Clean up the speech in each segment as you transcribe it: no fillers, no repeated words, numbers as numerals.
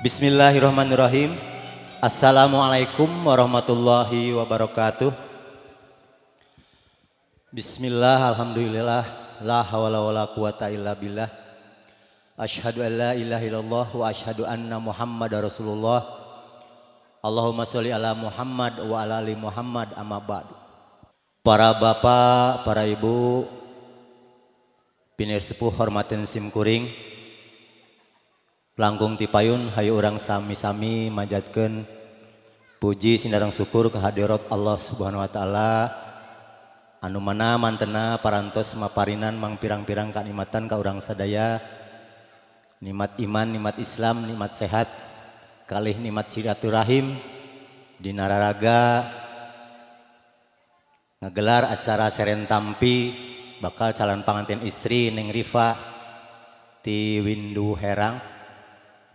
Bismillahirrahmanirrahim. Assalamualaikum warahmatullahi wabarakatuh. Bismillah, alhamdulillah, la hawla wala quwata illa billah. Asyhadu an la ilaha illallah wa asyhadu anna Muhammadar Rasulullah. Allahumma sholli ala Muhammad wa ala ali Muhammad, amma ba'du. Para bapak, para ibu, pinir sepuh hormatin sim kuring. Langkung tipayun hayu urang sami-sami manjatkeun puji sinareng syukur kehadirat Allah Subhanahu wa taala anu mana mantena parantos maparinan mangpirang-pirang kanikmatan ka urang sadaya, nikmat iman, nikmat Islam, nikmat sehat, kalih nikmat silaturahim dina raraga ngegelar acara seren tampi bakal calon pangantin istri Neng Rifa ti Windu Herang.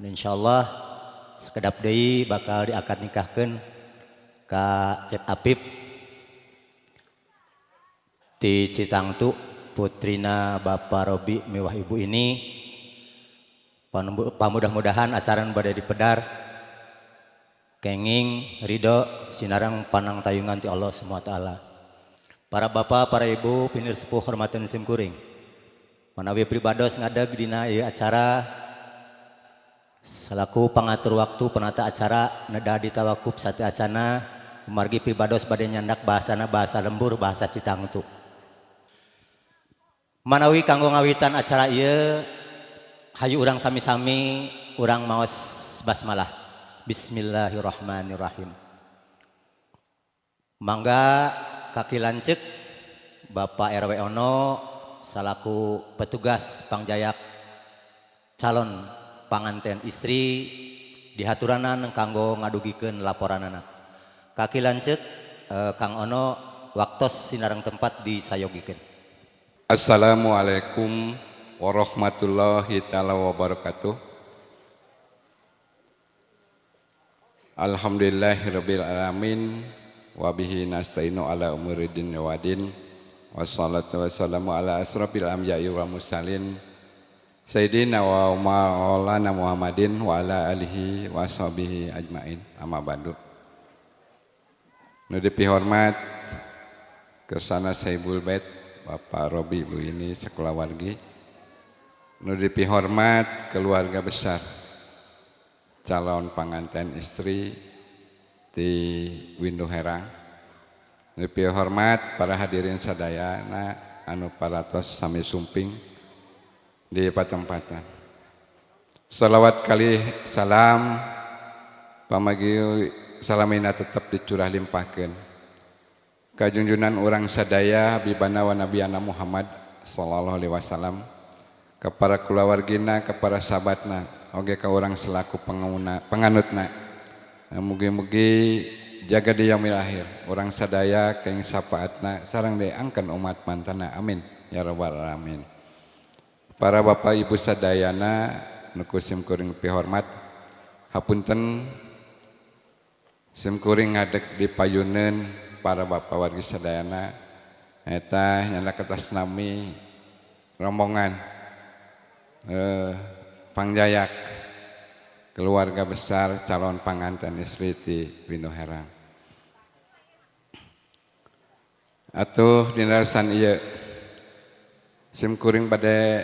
Insyaallah sekedap deui bakal diakad nikahkeun ka Cep Apip ti Citangtu, putrina Bapak Robi miwah Ibu ini. Pamudah-mudahan acara bade dipedar kenging ridho sinareng panang tayungan ti Allah Subhanahu wa taala. Para bapak, para ibu, pinir sepuh hormatin sim kuring. Manawi pribados ngadeg dina ieu acara selaku pangatur waktu penata acara neda ditawakup sate acana kumargi pribados bade nyandak bahasana bahasa lembur, bahasa Citangtu. Manawi kanggo ngawitan acara ieu hayu urang sami-sami urang maos basmalah. Bismillahirrahmanirrahim. Mangga kaki lanceuk Bapak RW Ono salaku petugas pangjayak calon panganten istri dihaturanan kanggo ngadugikeun laporanana. Kaki lanceuk Kang Ono, waktos sinareng tempat disayogikeun. Assalamualaikum warahmatullahi taala wabarakatuh. Alhamdulillahirabbil alamin wa bihi nasta'inu ala umuri dunya waddin. Wassalatu wassalamu ala asrofil anbiya'i wal mursalin sayyidina wa maulana Muhammadin wa ala alihi wa sahbihi ajmain, amma ba'du. Nu dipihormat kersana Sahibul Bait Bapak Robi Bu ini sakulawargi, nu dipihormat keluarga besar calon panganten istri di Windu Herang, nu dipihormat para hadirin sadayana anu paratos sami sumping di patempatan. Salawat kali salam pamagi salamina tetap dicurah limpahkeun kajunjunan urang sadaya bibana wa nabiyana Muhammad sallallahu alaihi wasallam, kepada kulawargina, kepada sahabatna, oge ka urang selaku penganutna. Nah, mugi-mugi jaga di yaumil akhir urang sadaya keng syafaatna sareng diangkeun umat mantana, amin ya rabbal alamin. Para bapak ibu sadayana nu ku sim kuring pihormat, hapunten sim kuring ngadeg di payuneun para bapak wargi sadayana eta nyanda kertas nami rombongan pangjayak keluarga besar calon panganten istri ti Windu Herang. Atuh dinarasan ieu sim kuring bade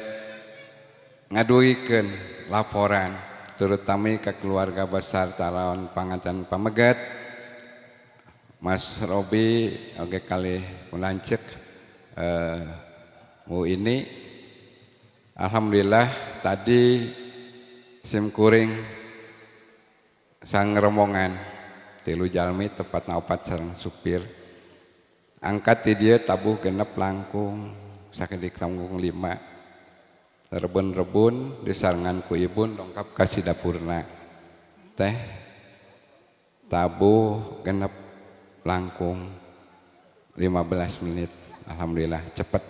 ngaduikeun laporan terutama ke keluarga besar calon panganten pameget Mas Robi oge kali lanceuk mu ini. Alhamdulillah tadi sim kuring sang rombongan tilu jalmi tepatna opat sareng supir angkat ti dieu tabuh genep langkung sakedik tanggung 5 rebun-rebun disarengan ku ibun dongkap ka dapurna teh tabuh genep langkung 15 menit. Alhamdulillah cepet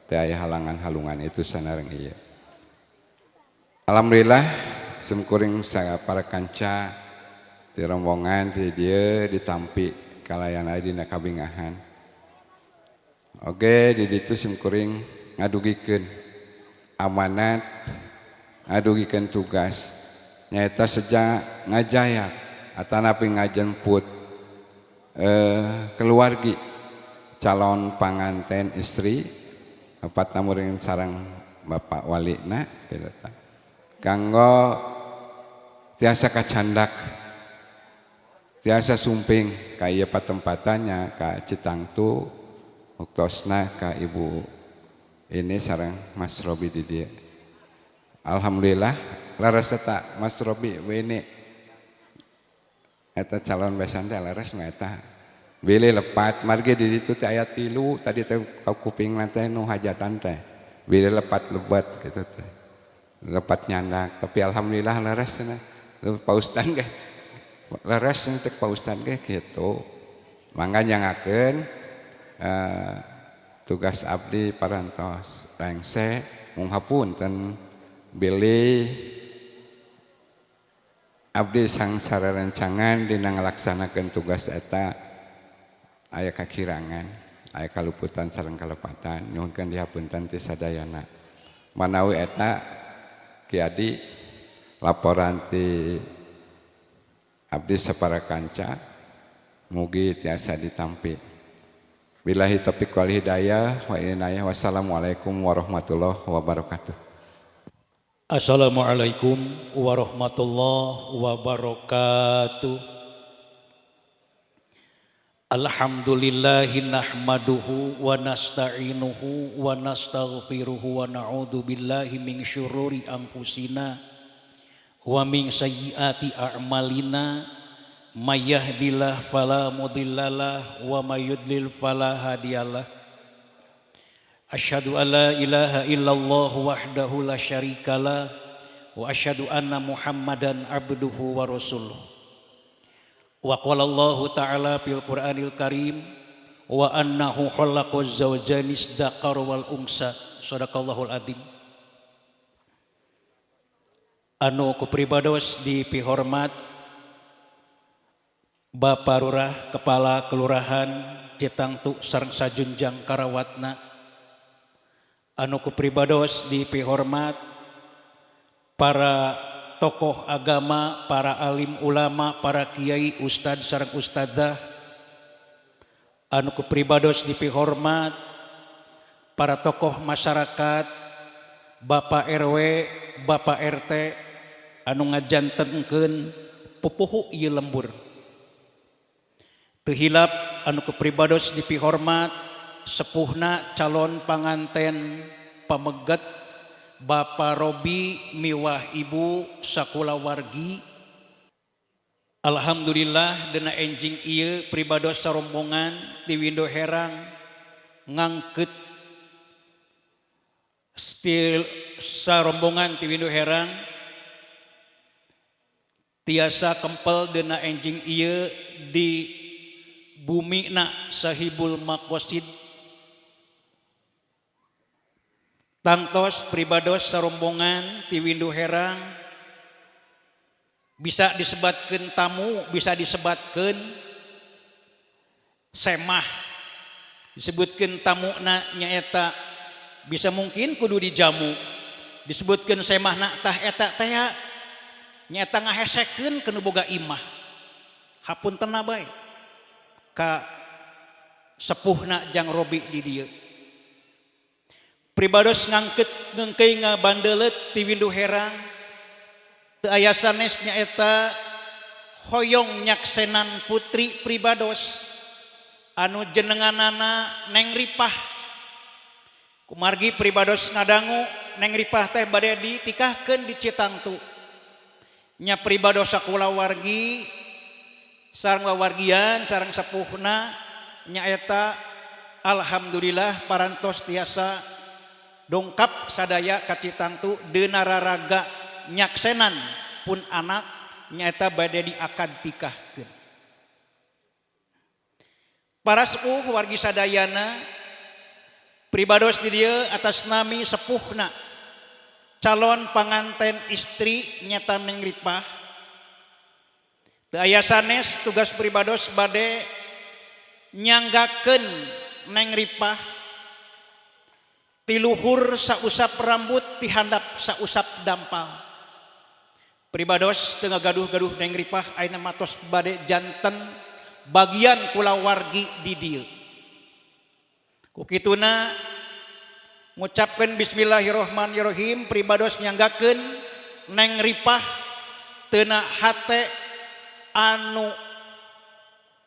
teh aya halangan halungan itu sanareng ieu. Alhamdulillah sim kuring para kanca di rombongan ti dieu ditampi kalayan aya dina kabingahan. Oge di ditu sim kuring ngadugikeun amanat, ngadugikeun tugas Nyaeta seja ngajayak atanapi ngajemput keluargi calon panganten istri lepat namuring sarang Bapak walina gitu tah. Kanggo tiasa kacandak, tiasa sumping ka ieu patempatannya ka Citangtu, uktosna ka ibu ini sareng Mas Robi di dieu. Alhamdulillah leres eta Mas Robi wene eta calon besan teh leres mah eta. Bilih lepat margi di ditu teh aya 3 tadi teh kupingna teh nu hajatan teh. Bilih lepat lebat gitu teh. Lepat nyandak tapi alhamdulillah leres cenah. Pak Ustad ge leres cenah cek Pak Ustad ge gitu. Mangga nyangakeun tugas abdi parantos rengse mung hapunten bilih abdi sangsara rencangan dina ngalaksanakeun tugas eta aya kakirangan, aya kaluputan sareng kalepatan, nyuhunkeun dihapunten ti sadayana. Manawi eta Ki Adi laporan ti abdi sapara kanca mugi tiasa ditampi. Billahi taufiq wal hidayah wa inayah. Wassalamualaikum warahmatullahi wabarakatuh. Assalamualaikum warahmatullahi wabarakatuh. Alhamdulillahi nahmaduhu wa nasta'inuhu wa nastaghfiruhu wa na'udzu billahi min syururi anfusina wa min sayyiati a'malina. May yahdihillahu fala mudhillalah wa may yudlil fala hadiyalah. Asyhadu an la ilaha illallah wahdahu la syarikalah wa asyhadu anna Muhammadan abduhu wa rasuluh. Wa qala Allahu ta'ala fil Qur'anil Karim wa annahu khalaqaz zawjaini dzakara wal unsa. Shadaqallahul adzim. Anu kupribados dipihormat Bapak Lurah Kepala Kelurahan Citangtu sareng sajunjang karawatna. Anu kupribados dipihormat para tokoh agama, para alim ulama, para kiai, ustad sareng ustadzah. Anu kupribados dipihormat para tokoh masyarakat, Bapak RW, Bapak RT anu ngajantenkeun pupuhu ieu lembur. Teu hilap anu kupribados dipihormat sepuhna calon panganten pameget Bapak Robi miwah Ibu sakulawargi. Alhamdulillah dina enjing ieu pribados sarombongan ti Windu Herang ngangkeut stil sarombongan ti Windu Herang tiasa kempel dina enjing ieu di bumina Sahibul Maqasid. Tangtos pribados sarombongan ti Windu Herang bisa disebatkeun tamu, bisa disebatkeun semah, disebutkeun tamuna nyaeta bisa mungkin kudu dijamu, disebutkeun semahna tah eta teh nyaeta ngahesekeun ke nu boga imah. Hapuntenna bae ka sepuhna jang Robi di dieu. Pribados ngangkeut ngeungkeuy ngabandeuleut ti Windu Herang teu aya sanes nyaeta hoyong nyaksenan putri pribados anu jenenganana Neng Ripah. Kumargi pribados ngadangu Neng Ripah teh bade ditikahkeun di Citangtu. Nya pribados sakulawargi sareng wawargian sareng sepuhna nyaeta alhamdulillah parantos tiasa dongkap sadaya ka Citangtu deuna raraga nyaksenan pun anak nyaeta bade diakad tikahkeun. Para sepuh wargi sadayana pribados di dieu atas nami sepuhna calon panganten istri nyata Neng Ripah. Teu aya sanes tugas pribados bade nyanggakeun Neng Ripah ti luhur sausap rambut ti handap sausap dampal. Pribados teu ngagaduh-gaduh Neng Ripah ayeuna mah tos bade janten bagian kulawargi di dieu. Ku kituna ngucapkeun bismillahirrahmanirrahim, pribados nyanggakeun Neng Ripah tina hate anu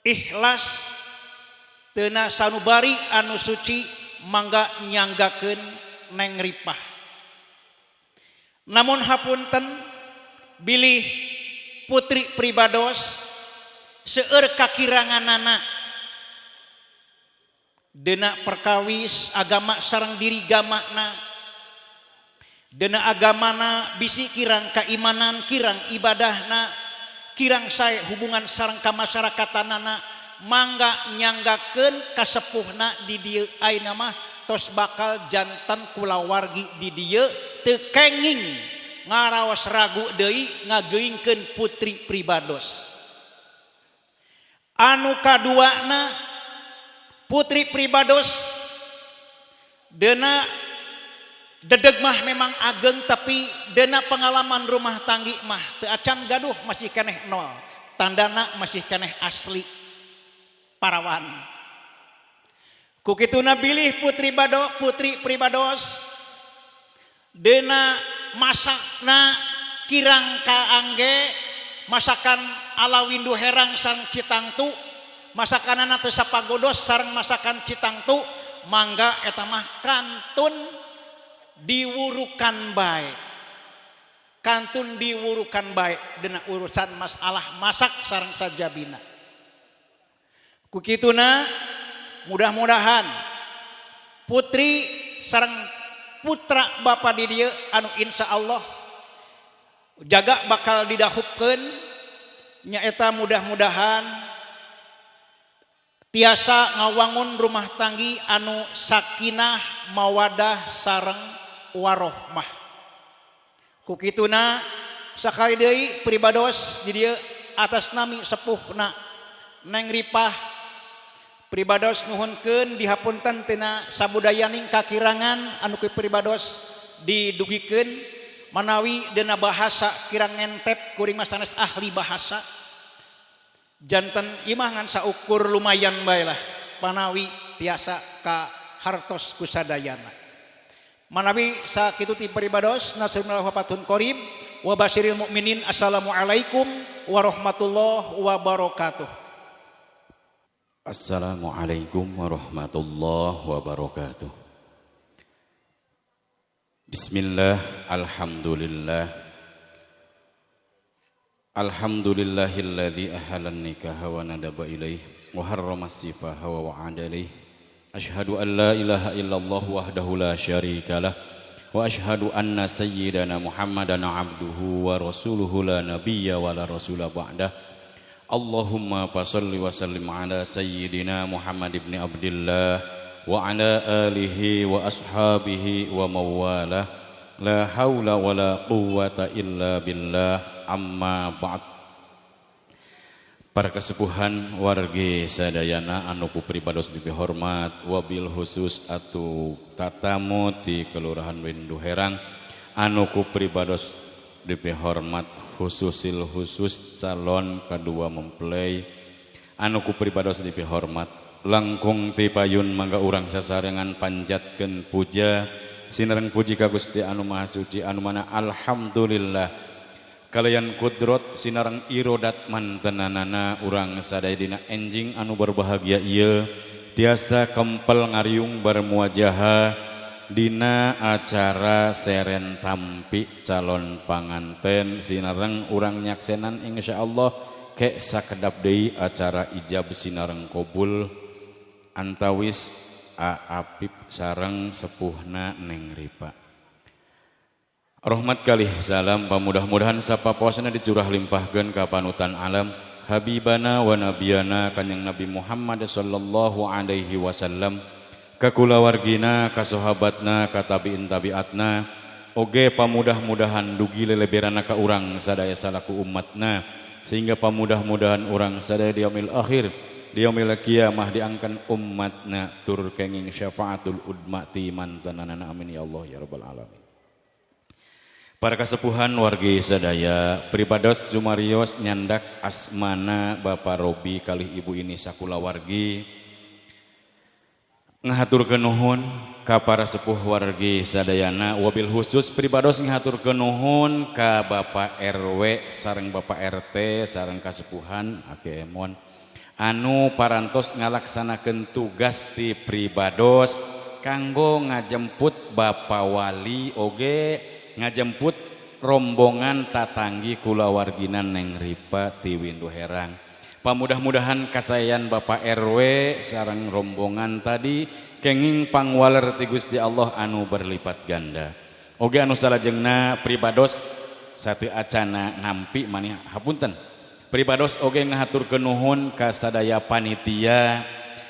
ikhlas, tina sanubari anu suci, mangga nyanggakeun Neng Ripah. Namun hapunten bilih putri pribados seueur kakiranganana dina perkawis agama sareng diri gamakna, dina agamana bisi kirang keimanan, kirang ibadahna, kirang sae hubungan sareng kamasyarakatanana, mangga nyanggakeun kasepuhna di dieu ayeuna mah tos bakal janten kulawargi di dieu, teu kenging ngaraos ragu deui ngageuingkeun putri pribados. Anu kaduana, putri pribados dena dedeg mah memang ageng, tapi dena pengalaman rumah tanggi mah teu acan gaduh, masih keneh nol, tandana masih keneh asli parawan. Ku kituna bilih putri pribados dena masakna kirang kaangge masakan ala Windu Herang sareng Citangtu, masakanana teu sapagodos sareng masakan Citangtu, mangga eta mah kantun diwurukan bae, kantun diwurukan bae dina urusan masalah masak sareng sajabina. Ku kituna mudah-mudahan putri sareng putra bapa di dieu anu insya Allah jaga bakal didahupkeun nyaeta mudah-mudahan tiasa ngawangun rumah tanggi anu sakinah, mawadah sareng warohmah. Ku kituna sakali deui pribados di dieu atas nami sepuhna Neng Ripah, pribados nuhunkeun dihapunten tina sabudayaning kakirangan anu ku pribados didugikeun, manawi dina bahasa kirang ngentep, kuring mah sanes ahli bahasa, janten imah ngan saukur lumayan bae lah, panawi tiasa ka hartos kusadayana. Manawi sakitu ti pribados, nasrul wafatun qarib wa basyiril mukminin. Assalamualaikum warahmatullahi wabarakatuh. Assalamualaikum warahmatullahi wabarakatuh. Bismillah, alhamdulillah. Alhamdulillahilladzi ahalan nikaha wa nadaba ilaih wa harrama sifaha wa wa'ada ilaih. Ashhadu an la ilaha illallah wahdahu la syarikalah wa ashhadu anna sayyidana Muhammadan abduhu wa rasuluhu la nabiyya wa la rasula ba'dah. Allahumma fasholli wa sallim ala sayyidina Muhammad ibn Abdillah wa ala alihi wa ashabihi wa mawalah. La haula wa la quwwata illa billah, amma ba'd. Para kesepuhan wargi sadayana anu ku pribados dipihormat, wabil khusus atuh tatamu di Kelurahan Windu Herang anu ku pribados dipihormat, khususil khusus calon kedua mempelai anu ku pribados dipihormat, langkung ti payun mangga urang sasarengan panjatkeun puja sinareng puji ka Gusti anu Maha Suci, anu mana alhamdulillah kalayan kudrot sinareng irodat mantenanana urang sadaya dina enjing anu berbahagia ieu tiasa kempel ngariung bermuajaha dina acara seren tampi calon panganten sinareng urang nyaksenan insyaallah ke sakedap deui acara ijab sinareng kobul antawis Apip sareng sepuhna Neng Ripa. Rahmat kalih salam pamudah-mudahan sapapuasna dicurah limpahkeun ka panutan alam habibana wa nabiyana kanjeng Nabi Muhammad sallallahu alaihi wasallam, ka kulawargina, ka sahabatna, ka tabiin tabiatna, oge pamudah-mudahan dugi leleberana ka urang sadaya salaku umatna, sehingga pamudah-mudahan urang sadaya di yaumil akhir, di yaumil kiamah diangkan umatna tur kenging syafaatul udma ti mantanana. Amin ya Allah ya rabbal alamin. Para kasepuhan wargi sadaya, pribados jumarios nyandak asmana Bapak Robi kalih Ibu ini sakulawargi ngahaturkeun nuhun ka para sepuh wargi sadayana, wabil khusus pribados ngahaturkeun nuhun ka Bapak RW sareng Bapak RT sareng kasepuhan Aki Emon anu parantos ngalaksanakeun tugas ti pribados kanggo ngajemput Bapak Wali oge ngajemput rombongan tatanggi kulawargina Neng Ripa ti Windu Herang. Pamudah-mudahan kasayan Bapak RW sareng rombongan tadi kenging pangwaler ti Gusti Allah anu berlipat ganda. Oge anu salajengna pribados satu acana nampi maneh hapunten. Pribados oge ngahaturkeun nuhun ka sadaya panitia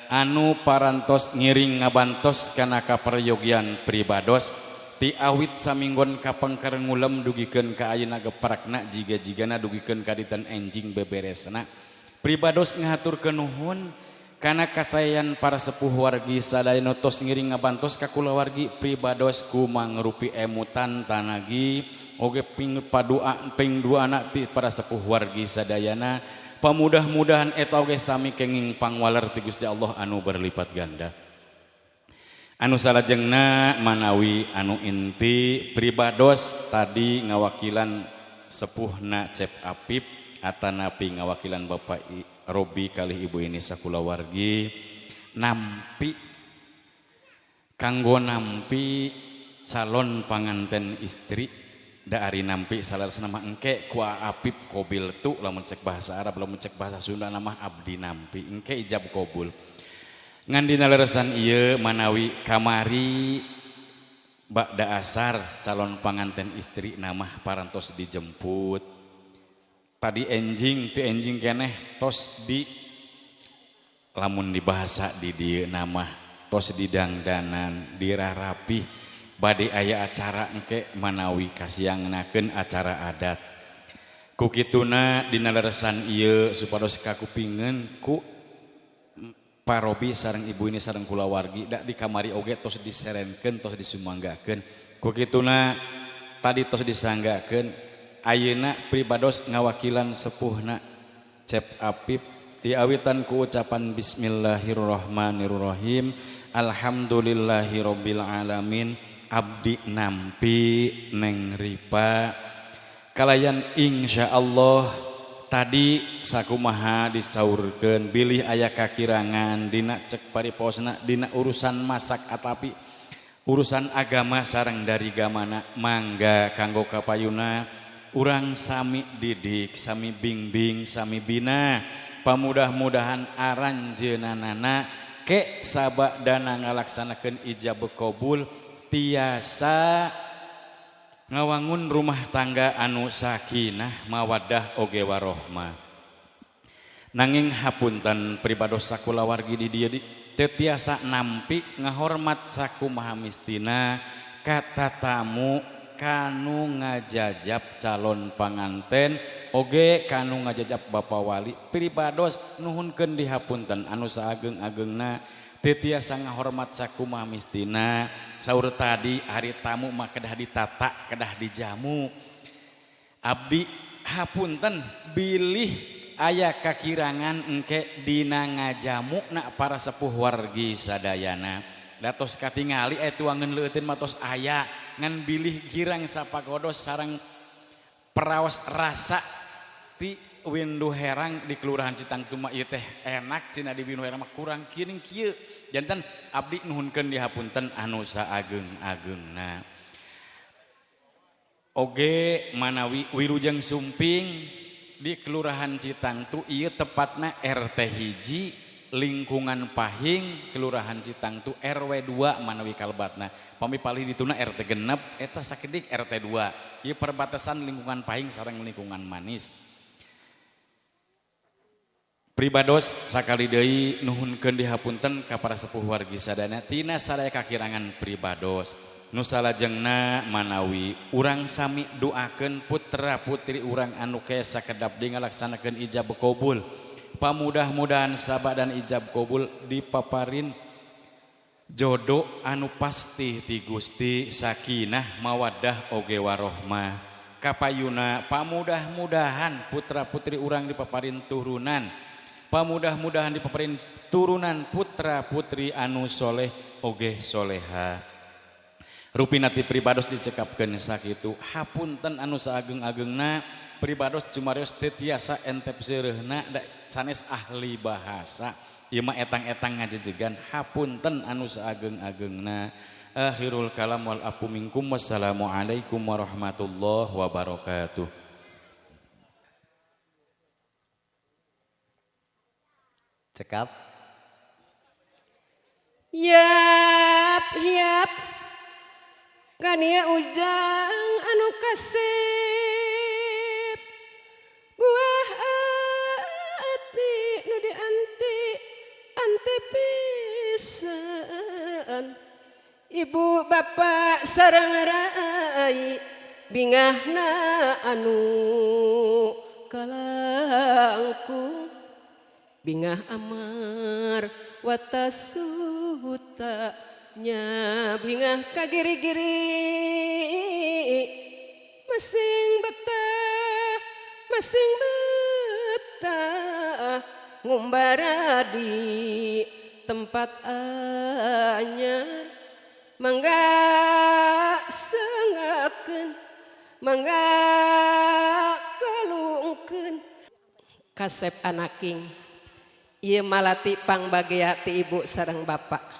anu parantos ngiring ngabantos kana kaperyogian pribados ti awit saminggon kapengker ngulem dugikeun ka ayeuna geprakna jiga-jigana dugikeun ka dinten enjing beberesna. Pribados ngahaturkeun nuhun kana kasayan para sepuh wargi sadaya nu tos ngiring ngabantos ka kulawargi pribados ku mangrupi emutan tanagi oge ping padua ping dua anak ti para sepuh wargi sadayana. Pamudah-mudahan eta oge sami kenging pangwaler ti Gusti Allah anu berlipat ganda. Anu salajengna manawi anu inti pribados tadi ngawakilan sepuhna Cep Apip atanapi ngawakilan Bapak Robi kalih Ibu ini sakulawargi nampi kanggo nampi calon panganten istri da ari nampi salarasna mah engke ku Apip kobil tu lamun cek bahasa Arab, lamun cek bahasa Sunda nama abdi nampi engke ijab kobul. Ngan dina leresan ieu manawi kamari ba'da asar calon panganten istri nama parantos dijemput tadi enjing ti enjing keneh tos di lamun dibahasa di dieu nama tos didangdanan dirarapih bade aya acara engke manawi kasiangnakeun acara adat. Ku kituna dina leresan ieu supados kakupingeun ku Pak Robi sareng ibu ini sareng kulawargi dak di kamari oge tos diserenkeun tos disumanggakeun. Ku kituna tadi tos disanggakeun ayeuna pribados ngawakilan sepuhna Cep Apip diawitan ku ucapan bismillahirrahmanirrahim alhamdulillahirabbil alamin abdi nampi Neng Ripa kalayan insyaallah tadi sakumaha disaurkeun bilih aya kakirangan dina cek pariposna dina urusan masak atapi urusan agama sareng dari gamana mangga kanggo kapayuna urang sami didik sami bingbing sami bina. Pamudah-mudahan aranjeunanana ke sabadana ngalaksanakeun ijab kabul tiasa ngawangun rumah tangga anu sakinah mawaddah oge warohmah. Nanging hapunten pribados sakulawargi di dieu teu tiasa nampi ngahormat sakumaha mistina kata tamu kanu ngajajab calon panganten oge kanu ngajajab Bapak Wali. Pribados nuhunkeun dihapunten anu saageng-agengna teu tiasa ngahormat sakumaha mistina. Saur tadi hari tamu mah kedah ditata kedah dijamu. Abdi hapunten bilih aya kakirangan engke dina ngajamu na para sepuh wargi sadayana. Datos katingali aya tuangan leuteun mah tos aya ngan bilih girang sapagodos sareng peraos rasa ti Windu Herang di Kelurahan Citangtuma ieu teh enak cenah di Windu Herang mah kurang kieu kieu. Janten abdi nuhunkeun dihapunten anu saageng-agengna. Oge manawi wilujeng sumping di Kelurahan Citangtu ieu tepatna RT 1 lingkungan Pahing Kelurahan Citangtu RW 2 manawi kalbatna. Pami palih dituna RT 6 eta sakedik RT 2. Ieu perbatasan lingkungan Pahing sareng lingkungan Manis. Pribados sakali deui nuhunkeun dihapunten ka para sepuh wargi sadana tina sadaya kakirangan pribados. Nu salajengna manawi urang sami doakeun putra putri urang anu kesa sakedap di ngalaksanakeun ijab kabul. Pamudah-mudahan sabadan ijab kabul dipaparin Jodoh anu pasti ti Gusti, sakinah mawaddah oge warohmah. Kapayuna pamudah-mudahan putra putri urang dipaparin turunan, pamudah-mudahan dipaparin turunan putra putri anu soleh oge soleha. Rupina ti pribados dicekapkeun sakitu. Hapunten anu saageng-agengna, pribados jumarios teu tiasa entep seureuhna da sanes ahli bahasa. Ieu mah etang-etang ngajejegan. Hapunten anu saageng-agengna. Akhirul kalam wal afu minkum. Wassalamualaikum warahmatullahi wabarakatuh. Cekap. Yap yap kania ujang anu kasep buah ati nu dianti anti pisan ibu bapak sareng rai bingahna anu kalangkung bingah amar watasuta nya bingah kagiri-giri masing betah ngumbara di tempat anyar mangga sengakeun mangga kalungkeun kasep anaking ieu malati pangbagea ti ibu sareng bapak.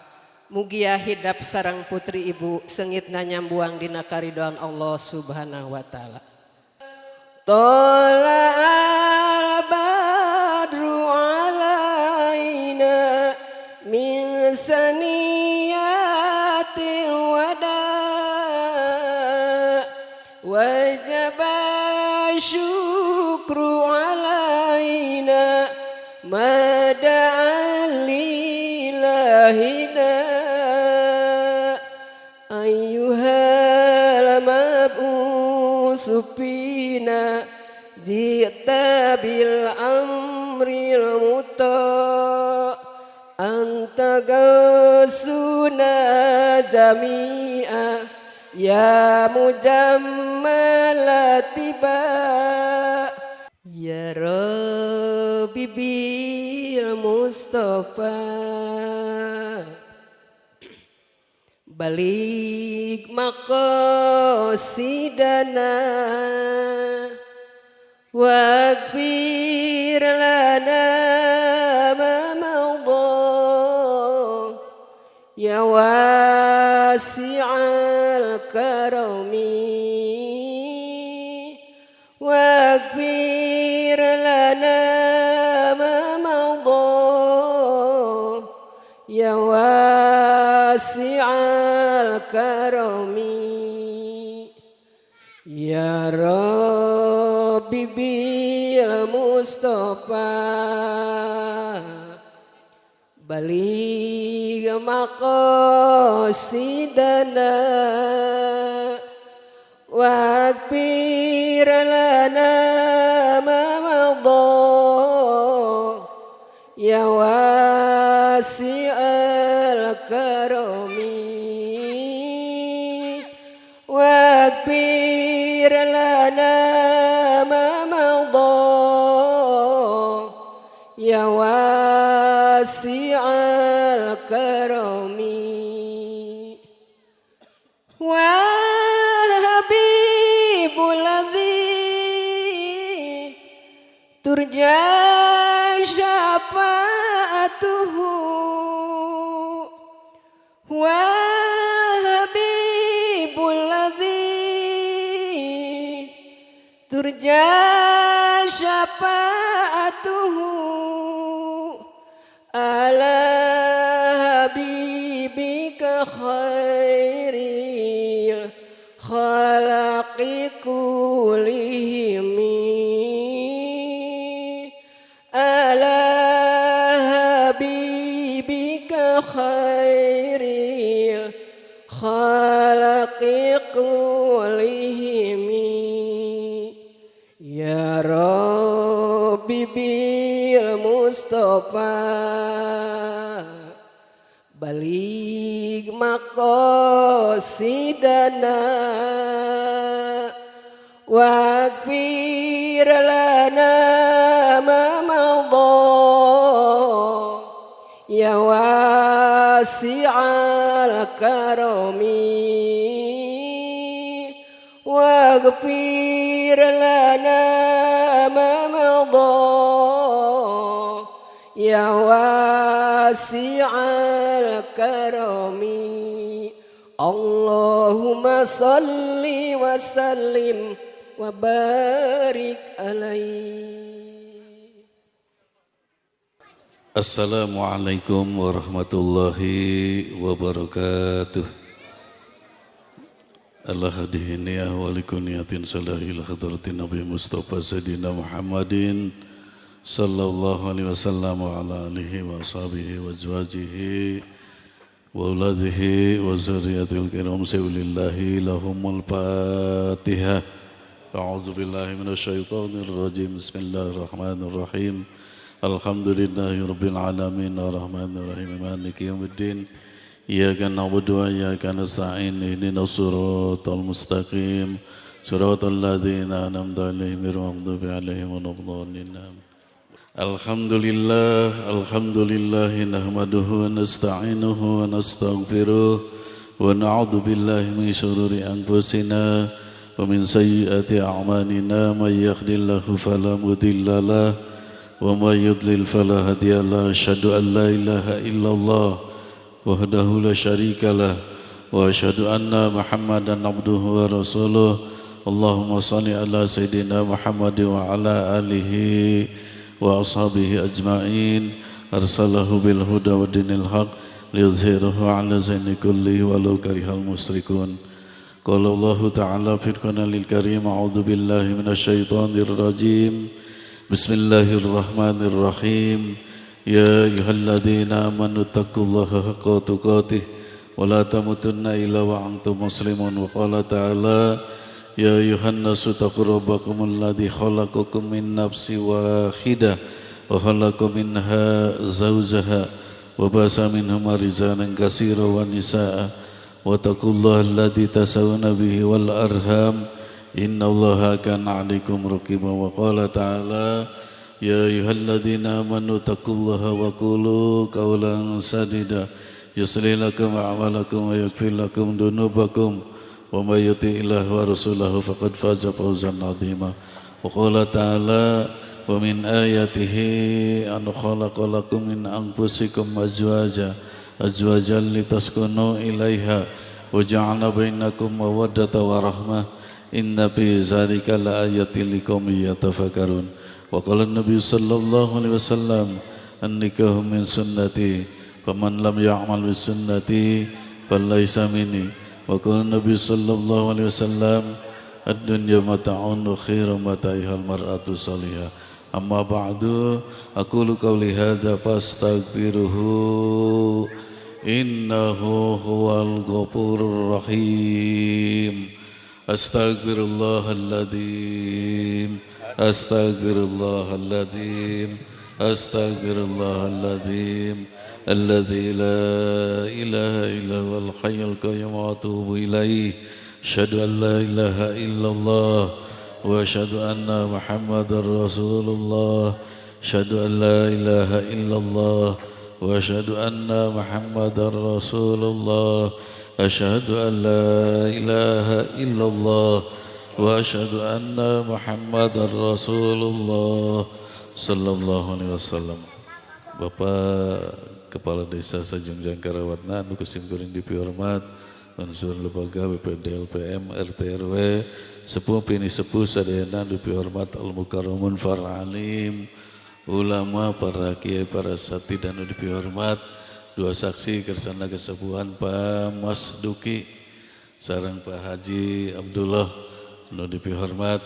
Mugia hidap sarang putri ibu sengitna nyambuang dina karidhoan Allah Subhanahu wa taala. Tola'al badru alaina min saniyatil wada wajaba syukru alaina mada'a lillahina ayyuhal mab'usu fina ji'ta bil amril muta anta gasuna jami'a ya mujammalatiba ya Rabbi bil Mustafa balik maqasidana waghfir lana ma madha ya wasi'al karami waghfir lana ma madha ya wasi'al karami ya Rabbi bil Mustafa baligh maqasidana waghfir lana ma madha ya wasi'al karami waghfir lana ma madha ya wasi'al karami wal habibul ladzi turja syafa'atuhu wal habibul ladzi turja syafa'atuhu ala habibika khairil khalaqi kullihim ala habibika khairil khalaqi kullihim ya Rabbi bil Mustafa baligh maqasidana waghfir lana ma madha ya wasi'al karami waghfir lana ma madha ya wasi'al karami. Allahumma salli wa sallim wa barik alaihi. Assalamualaikum warahmatullahi wabarakatuh. Allah hadihi niyah wa likuniyatin salahil hadratin Nabi Mustafa Sayyidina Muhammadin sallallahu alaihi wasallam wa ala alihi wa ashabihi wa azwajihi wa auladihi wa zurriyatil kiram sawlillahi lahumul fatihah. A'udzu billahi minasyaitonir rajim. Bismillahirrahmanirrahim. Alhamdulillahi rabbil alamin arrahmanir rahim maliki yaumiddin. Iyyaka na'budu wa iyyaka nasta'in ihdinas siratal mustaqim siratal ladzina an'amta 'alaihim ghairil maghdubi 'alaihim waladdallin. Alhamdulillah, alhamdulillah nahmaduhu wa nasta'inuhu wa nastaghfiruh wa na'udzu billahi min syururi anfusina wa min sayyiati a'malina may yahdihillahu fala mudilla lahu wa may yudlil fala hadiya lahu. Asyhadu an la ilaha illallah wahdahu la syarika lah wa asyhadu anna Muhammadan abduhu wa rasuluh. Allahumma shalli ala sayidina Muhammad wa ala alihi wa ashabihi ajma'in. Arsalahu bil huda wa dinil haq liyudhhirahu ala dini kullihi walau karihal musyrikun. Qala Allahu ta'ala fil Qur'anil Karim, a'udzu billahi minasyaitonir rajim. Bismillahirrahmanirrahim. Ya ayyuhalladzina amanu taqullaha haqqa tuqatih wa la tamutunna illa wa antum muslimun. Wa qala ta'ala ya ayyuhan nasu taqu rabbakumul ladzi khalaqakum min nafsin wahidah wa khalaqa minha zawjaha wa basa minhuma rijalan katsiran wa nisaa wa taqullaha alladzi tasawuna bihi wal arham innallaha kana 'alaikum raqiba. Wa qala ta'ala ya ayyuhalladzina amanu taqullaha wa qulu qawlan sadida yuslih lakum a'malakum wa yaghfir lakum dunubakum wa may yuti'illaha wa rasulahu faqad faza fawzan 'azima. Wa qala ta'ala wa min ayatihi an khalaqa lakum min anfusikum azwajan litaskunu ilaiha wa ja'ala bainakum mawaddatan wa rahmah inna fi dzalika laayatin liqaumin yatafakkarun. Wa qala an-nabiy sallallahu alaihi wasallam an-nikahu min sunnati faman lam ya'mal bi sunnati falaysa minni. Wa qala an-nabiy sallallahu alaihi wasallam ad-dunya mata'un wa khairu mata'iha al-mar'atu salihah. Amma ba'du, aqulu qawli hadza fastaghfiruhu innahu huwal ghafurur rahim. Astaghfirullahaladzim, astaghfirullahaladzim, astaghfirullahaladzim alladzi la ilaha illa huwal hayyul qayyum wa atubu ilaih. Asyhadu an la ilaha illallah wa asyhadu anna Muhammadar Rasulullah. Asyhadu an la ilaha illallah wa asyhadu anna Muhammadar Rasulullah. Asyhadu an la ilaha illallah wa asyhadu anna Muhammadar Rasulullah sallallahu alaihi wasallam. Bapak Kepala Desa Sajungjang Karawatna anu kusim kuring dipihormat, unsur lembaga BPD LPM RT RW sepuh pini sepuh sadayana dipihormat, al mukarramun faralim ulama, para kiai, para sati dan dipihormat, dua saksi kersana kesepuhan Pak Mas Duki sareng Pak Haji Abdullah nu dipihormat,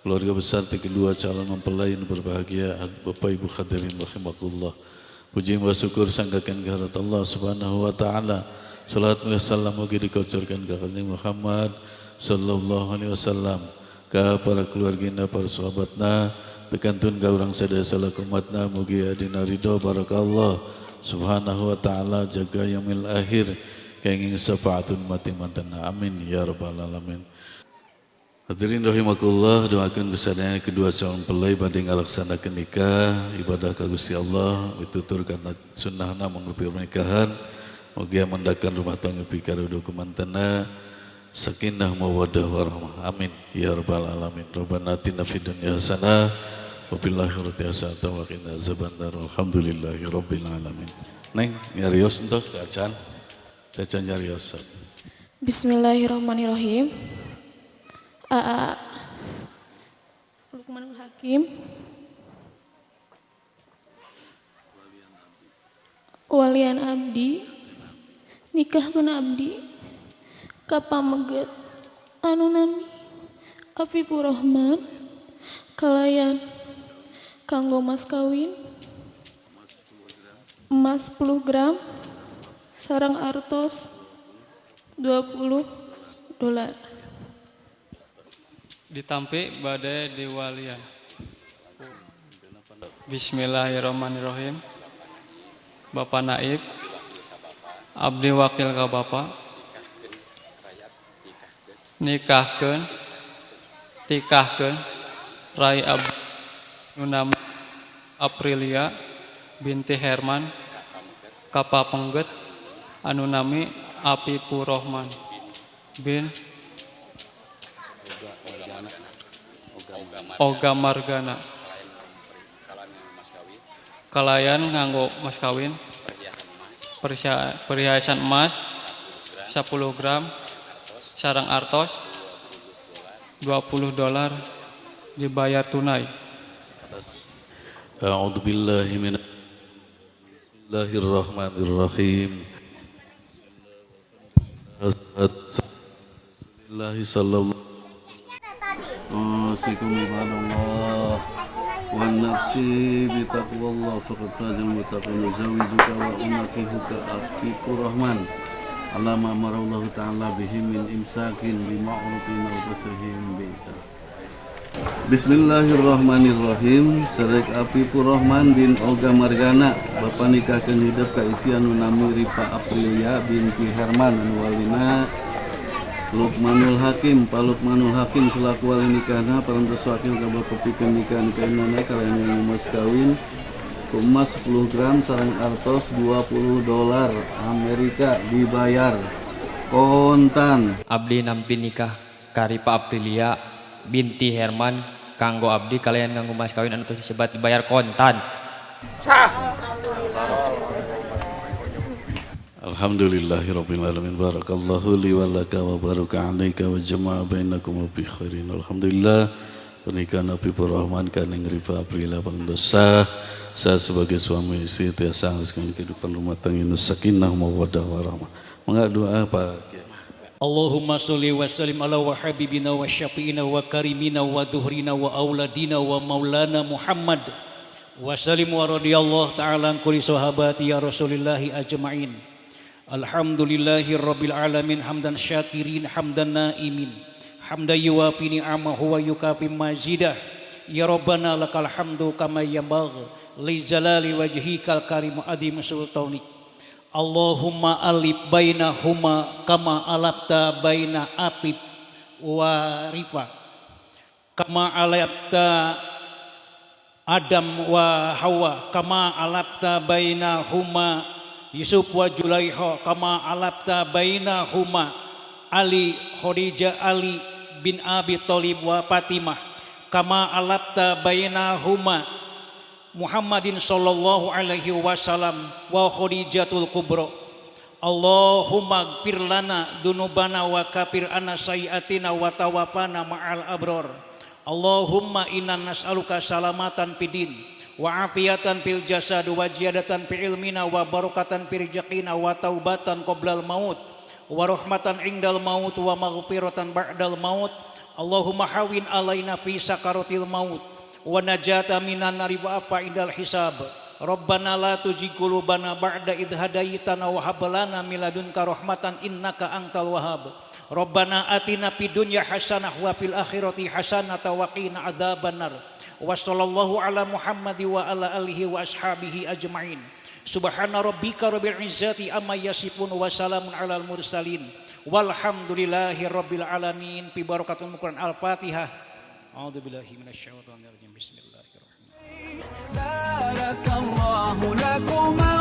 keluarga besar kedua calon mempelai nu berbahagia, Bapak Ibu hadirin rahimakumullah. Puji wa syukur sanggakan kehadirat Allah Subhanahu wa taala. Salat wa salam mugi dikocorkan ka Kanjeng Muhammad sallallahu alaihi wasallam, ka para keluargina, para sahabatna, tekantun ka urang sadaya salaku umatna, mugi adina ridho barakallah Subhanahu wa ta'ala jaga yaumil akhir. Kenging syafaatun mati mantena. Amin ya rabbal alamin. Hadirin rahimakumullah, doakan kesadayana kedua calon mempelai bade ngalaksanakeun nikah ibadah ka Gusti Allah mitutur kana sunnahna mangrupi pernikahan. Mugia mendakan rumah tangga pikarudo kumantena sakinah mawaddah warahmah. Amin ya rabbal alamin. Rabbana atina fid dunya hasanah wa fil akhirati hasanah wa qina azabannar. Alhamdulillahi rabbil alamin. Neng nyarios entos teu acan? Teu acan nyarios. Bismillahirrahmanirrahim. Aa Lukmanul Hakim walian abdi nikahkeun abdi ka pameget anu nami Afifur Rahman kalayan kanggo mas kawin emas 10 gram sareng artos 20 dolar. Ditampi bade diwalian. Bismillahirrahmanirrahim. Bapak Naib, abdi wakil ka Bapak, nikahkeun tikahkeun rai abdi nu Aprilia binti Herman ka papengget anu nami Afifur Rahman bin Oga Margana kalayan nganggo mas kawin perhiasan emas 10 gram sareng artos 20 dolar dibayar tunai. A'udzu billahi Bismillahirrahmanirrahim. Alhamdulillahi sallallahu Usikum ibadallah wa nafsi bi taqwallah faqad fazal muttaqun. Zawijuka wa unaqihuka Afifur Rahman ala ma amara Allah ta'ala bihi min imsakin bi ma'rufin aw tasrihim bi ihsan. Bismillahirrahmanirrahim. Serek Afifur Rahman bin Oga Margana bapa nikahkeun hidep ka istri anu nami Rifa Aprilia binti Herman anu walina Lukmanul Hakim. Pak Lukmanul Hakim selaku wali nikahna parantos wakil ka bapa pikeun nikah nikahnana kalayan mas kawin emas 10 gram sareng artos 20 dolar Amerika dibayar kontan. Abdi nampi nikah ka Rifa Aprilia binti Herman kanggo abdi kalian nganggo mas kawin anu tos disebat dibayar kontan. Alhamdulillahirabbil alamin. Barakallahu li wa laka wa baraka alaika wa jama'a bainakum bi khairin. Alhamdulillah pernikahan Afifur Rahman kaneng Rifa Aprilia parantos sah. Saya sebagai suami istri tiasa ngalaskeun kehidupan rumah tangga nu sakinah mawaddah warahmah. Mangga doa Pak. Allahumma sholli wa sallim ala wa habibina wa syafi'ina wa karimina wa dhuhrina wa auladina wa maulana Muhammad wa sallim wa radhiyallahu ta'ala an kulli sahabati ya Rasulillahi ajma'in. Alhamdulillahi rabbil alamin hamdan syakirin hamdan naimin hamdan yuwafi ni'amahu wa yukafi mazidah. Ya Rabbana lakal hamdu kama yanbaghi li jalali wajhikal karim adim sultanik. Allahumma alif bainahuma kama alafta baina Afif wa Rifa kama alafta Adam wa Hawa kama alafta bainahuma Yusuf wa Julaiha kama alafta bainahuma Ali Khadijah Ali bin Abi Thalib wa Fatimah kama alafta bainahuma Muhammadin sallallahu alaihi wasallam wa Khadijatul Kubra. Allahumma gfir lana dunubana wa kafir anna sayiatina wa tawafana ma'al abror. Allahumma inna nas'aluka salamatan fid din wa afiatan fil jasad wa ziyadatan fi ilmina wa barakatan fi rizqina wa taubatan qoblal maut wa rahmatan indal maut wa maghfiratan ba'dal maut. Allahumma hawin alaina fi sakaratil maut wa najata minan nari wa afa indal hisab. Rabbana la tuzigh qulubana ba'da idh hadaitana wa hab lana min ladunka rahmatan innaka antal wahhab. Rabbana atina fid dunya hasanah wa fil akhirati hasanah wa qina adzabannar. Wa sallallahu ala Muhammad wa ala alihi wa ashabihi ajmain. Subhana rabbika rabbil izzati amma yasifun wa salamun alal mursalin walhamdulillahi rabbil alamin. Bi barakatul Quran. Al-Fatihah. A'udzubillahi minasyaitonir rajim. Bismillahirrahmanirrahim. Barakallahu lakuma.